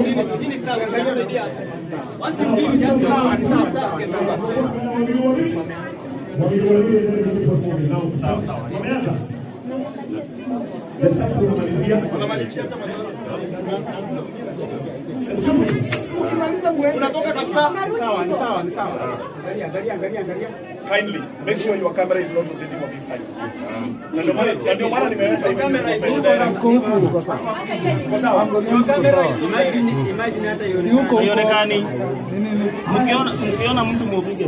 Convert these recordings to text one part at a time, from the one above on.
Angalia. Sawa, ni sawa, sawa. Wawili wawili. Wawili wawili. Sawa sawa. Wameanza. Sasa tunamalizia. Ukimaliza muende. Unatoka kabisa. Sawa, ni sawa, ni sawa. Angalia, angalia, angalia, angalia. Kindly make sure your camera is not rotating on this side. Na ndio maana nimeweka hivi. Camera is Iko sawa. Imagine hata haionekani. Mkiona mtu mupige.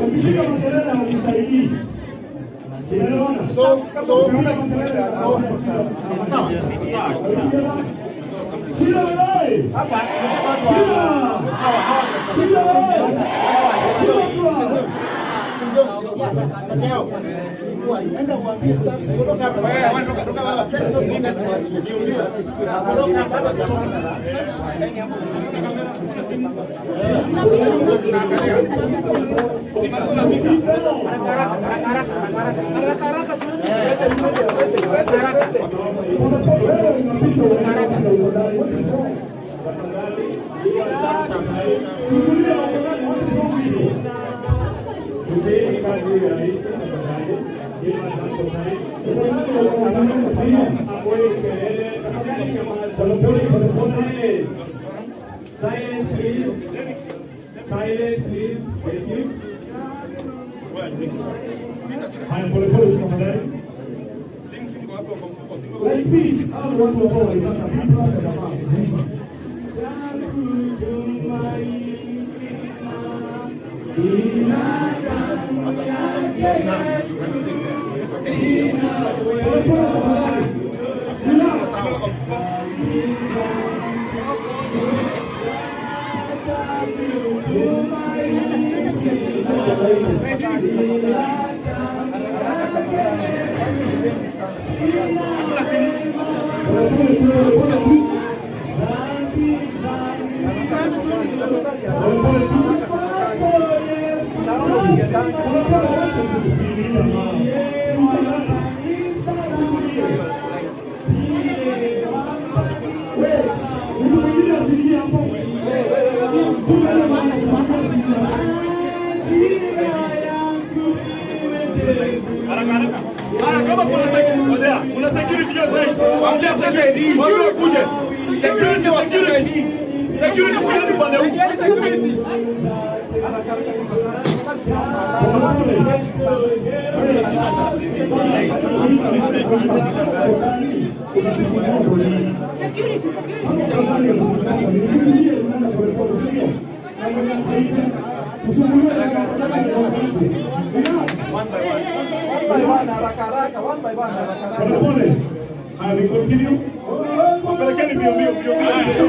So, unaona simu, so, sawa. Hapa watu hawa hawa enda uambie staff kutoka hapa. Kutoka hapa. Haraka haraka, twende twende haraka. Tupeni kazi rahisi tafadhali. Hamweki kelele. Tafadhali nyamaza. Polepole polepole. Silence, please. Silence, please. Thank you. Haya, polepole tafadhali. Like peace. Hao ni watu ambao walipata B plus na B. Polepole tafadhali. Relax. Polepole polepole tu. Polepole tu. Polepole, wacha kusubiria jamaa. Wewe, mtu mwingine asiingie hapo. Kumbe ile maji asiingie hapo. Haraka haraka. Haya, kama kuna security, ngojea, kuna security hiyo side. Waambie security, waambie wakuje. Security, security. Security kujeni upande huu. Security, security. One by one, haraka haraka, one by one, haraka haraka. Polepole. Haya, we continue. Wapelekeni mbio mbio mbio mbio.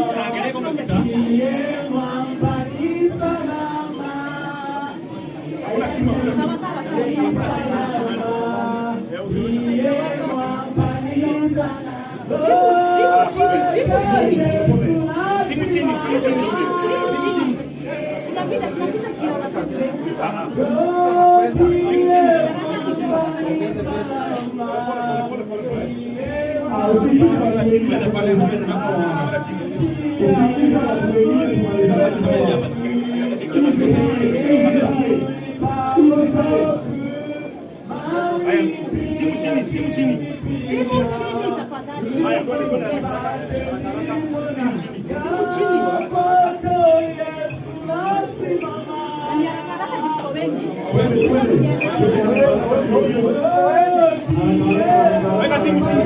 Tunaangalia kama umepita. Sawa sawa sawa. Simu chini, Simu chini, simu chini. simu chini. Tunapita, tunapita tukiona sisi. Pole pole pole. Usiingize watu wengine. Usiingize watu wengine tumalizane. Haya, simu chini, simu chini. Simu chini tafadhali. Haya, kwenda kwenda. Yes. Simu chini. Simu chini. Na ni haraka haraka juu tuko wengi. Twende, twende. Weka simu chini.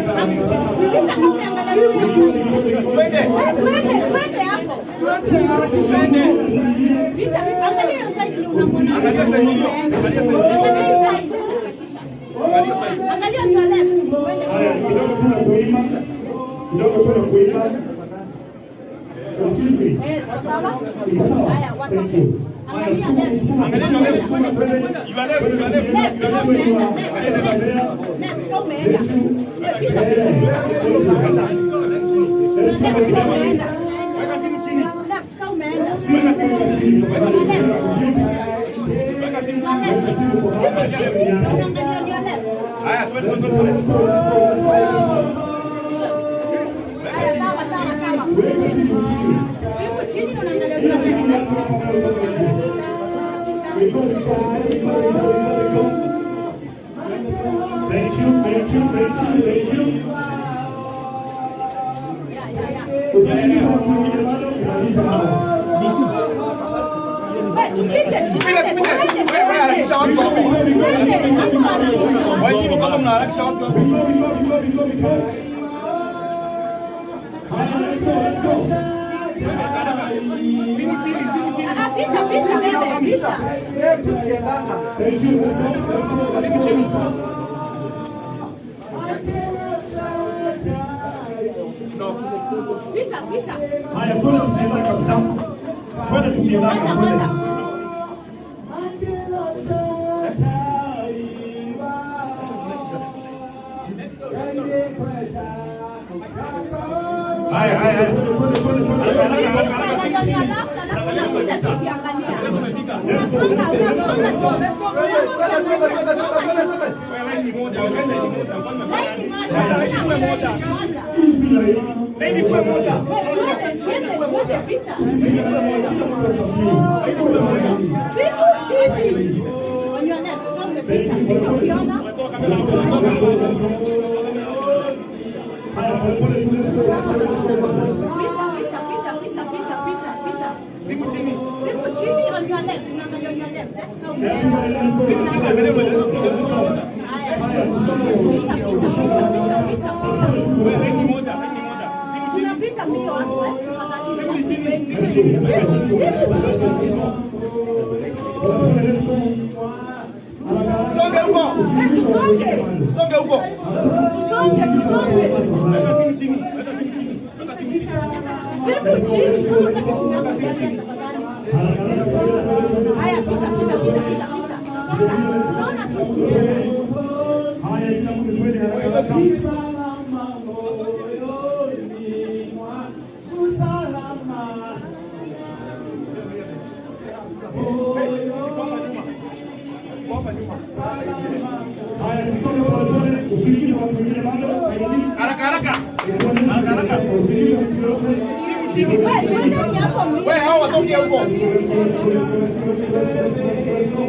Twende, twende, twende hapo. Vita, angalia hiyo side ni unamwona. Angalia side hiyo. Angalia side. Angalia hiyo side. Angalia your left. Twende. Haya, kidogo tuna kuimba. Kidogo tuna kuimba. Excuse me. Eh, sawa? Iko sawa? Haya, Thank watoke. you. Haya, Angalia sukuma, left. sukuma, Angalia sukuma, left. sukuma, twende. You are left, you are left. Left, You are kama left. umeenda, left, left. Left, kama umeenda. Umepita, pita, pita. Left, kama umeenda. Weka simu chini. Left, kama umeenda. Weka simu chini. Left. Weka simu Your chini. left. Na unaangalia your left. Haya, twende twende twende. Haya, sawa, sawa, sawa. Simu chini. Simu chini na unaangalia on your left. We go, we go, we go, we go, we go, we go. Thank you, thank you, thank you, thank you. Yeah. Usiingize watu wengine bado, unalipa hao. Wewe, tupite, Tupite, tupite, tupite. twende, Wewe, harakisha watu wapi? twende. Hapo harakisha. Wewe nyinyi mbona mnaharakisha watu wapi? We go, we go, we go, we go, we go. Haya, let's go, let's go. Ah, pita, pita wewe, pita. Left ukiendanga. Thank you, let's go, let's go, let's go, let's go. Pita, pita. Haya, twende tukienda kabisa. Twende tukienda. Kwanza, kwanza. Haya, haya, haya. Twende, twende, twende. Angalia on your left, alafu unakuja tukiangalia. Unasonga, unasonga tu. Twende, twende, twende, twende, twende, twende. Laini moja, moja. Laini kuwe moja. Twende, twende, twende, pita. Simu chini. On your left, kama umepita. Pita ukiona. Haya, pole pole, twende, twende, twende, twende, twende. Pita, pita, pita, pita, pita, pita, pita. Simu chini. Simu chini on your left. Unaangalia on your left, eh? Kama umeenda. Everybody, let's go, let's go, let's go. Haya. Pita, pita, pita, pita, pita, pita. Laini moja, laini moja. Simu chini. Tunapita mbio watu, eh? Tafadhali. Simu chini. Simu chini. Pole pole, let's go. Songe huko. Eh, tusonge. Songe huko. Tusonge, tusonge. Weka simu chini. Weka simu chini. Weka simu chini. Simu chini. Kama hutaki simu yako usiache tafadhali. Haya, pita, pita, pita, pita, pita. Songa. Unaona tu ukienda. Haya, kila mtu twende haraka haraka. Haya, tusonge pole pole, usiingize watu wengine bado. Haraka haraka. Haraka haraka. Usiingize mtu yoyote. Simu chini. Wewe, twendeni hapo mbio. Wewe hao watoke huko. Let's go, let's go, let's go, let's go, let's go, let's go, let's go.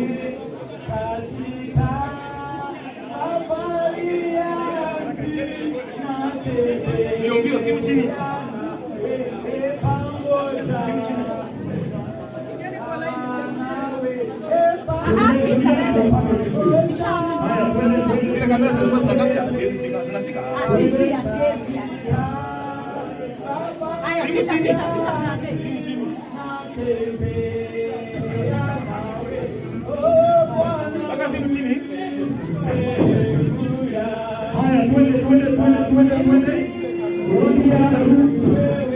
Mbio mbio, simu chini. Simu chini. Ah, pita wewe. Haya, twende, twende. Zile kamera zilikuwa zina capture, zinafika, zinafika. Asiezi, asiezi, asiezi. Haya, pita, pita, pita, brother. Simu chini. Weka simu chini. Haya, twende, twende, twende, twende, twende. We want to clear the room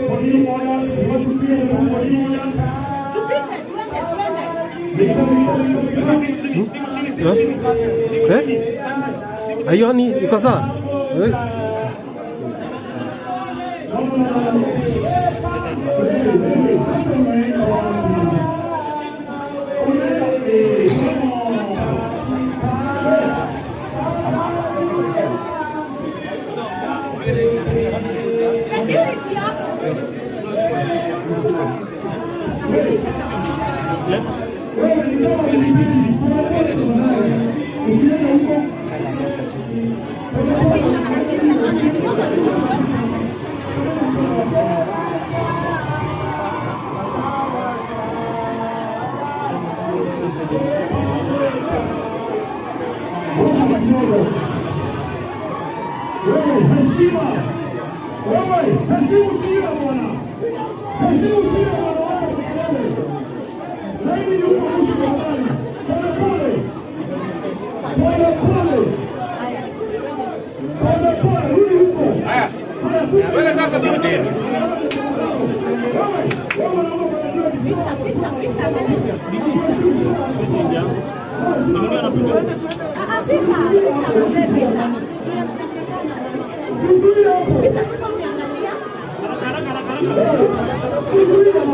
for new orders. We want to clear the room for new orders. Tupite, twende, twende. We go, we go, we go, we go. Weka simu chini. Simu chini, simu chini. Simu Eh? chini. Haioni iko sawa? Eh? No, no, no, no, no. Wewe, sasa unaenda wapi? Unaenda, come on. Security hapo. Wewe ni kama pikipiki. Pole pole tafadhali. Usiende huko. Harakisha, harakisha, harakisha tu. Ngoja kidogo. Wewe heshima. Wewe heshimu jina bwana. Heshimu jina bwana wako kelele. Laini yuko mwisho tafadhali. Pole pole. Pole pole. Pole pole rudi huko. Haya. Haya, kuja. Twende sasa, twende. Wewe, wewe naomba kunyanyua Pita, pita, pita, angalia. Ah, ah, pita, pita, mzee, pita. Zuia hapo. Pita, tuko ukiangalia. Zuia hapo.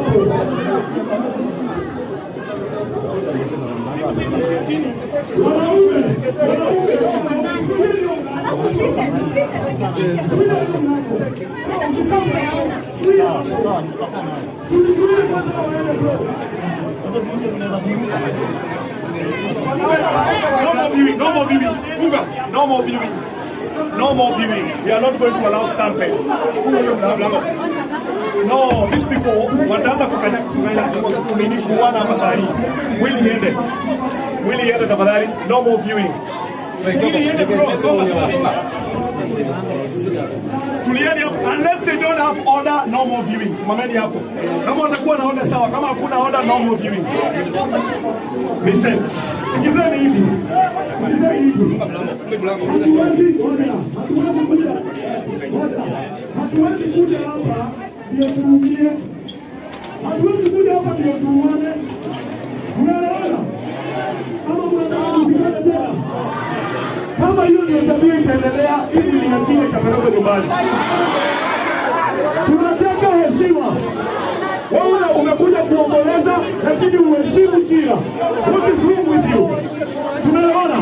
Wanaume, wanaume, Chini tafadhali. Alafu tupite, tupite, tupite. Sasa tusipeona. Tulizuie kwanza waende, bro. No more viewing, no more viewing. Funga, no more viewing. No more viewing. We are not going to allow stampede. Funga hiyo mlango. No, these people wataanza kukanya kukanya nini kuuana hapa saa hii. Mwili iende. Mwili iende tafadhali. No more viewing. Mwili iende, bro. Songa, songa, songa. Tulieni hapo. Unless they don't have order, no more viewing. Simameni hapo. Kama watakuwa na order, sawa. Kama hakuna order, no more viewing. Listen. Sikizeni hivi. Sikizeni hivi. Hatuwezi, ngoja, hatuwezi kuja, ngoja, hatuwezi kuja hapa ndio tuumie, hatuwezi kuja hapa ndio tuuane. Unaelewana? Ama mnataka kusikana tena? Kama hiyo ndio tabia itaendelea hivi, niachie kamera nyumbani. Tunataka heshima. Wewe umekuja kuomboleza, lakini uheshimu jina. What is wrong with you? Tunaelewana?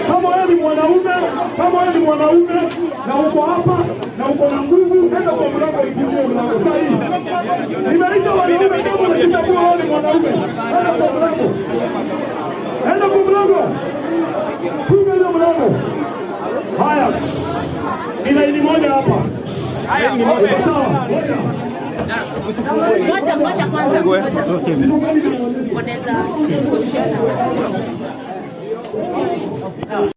Kama wewe ni mwanaume, kama wewe ni mwanaume na uko hapa na uko na nguvu, nenda kwa mlango, ifungie mlango saa hii. Nimeita wanaume, kama unajitambua wewe ni mwanaume, nenda kwa mlango, nenda kwa mlango, funga hiyo mlango. Haya, ni laini moja hapa. Sawa. Ngoja, ngoja kwanza. Ngoja. Wanaweza kusiana.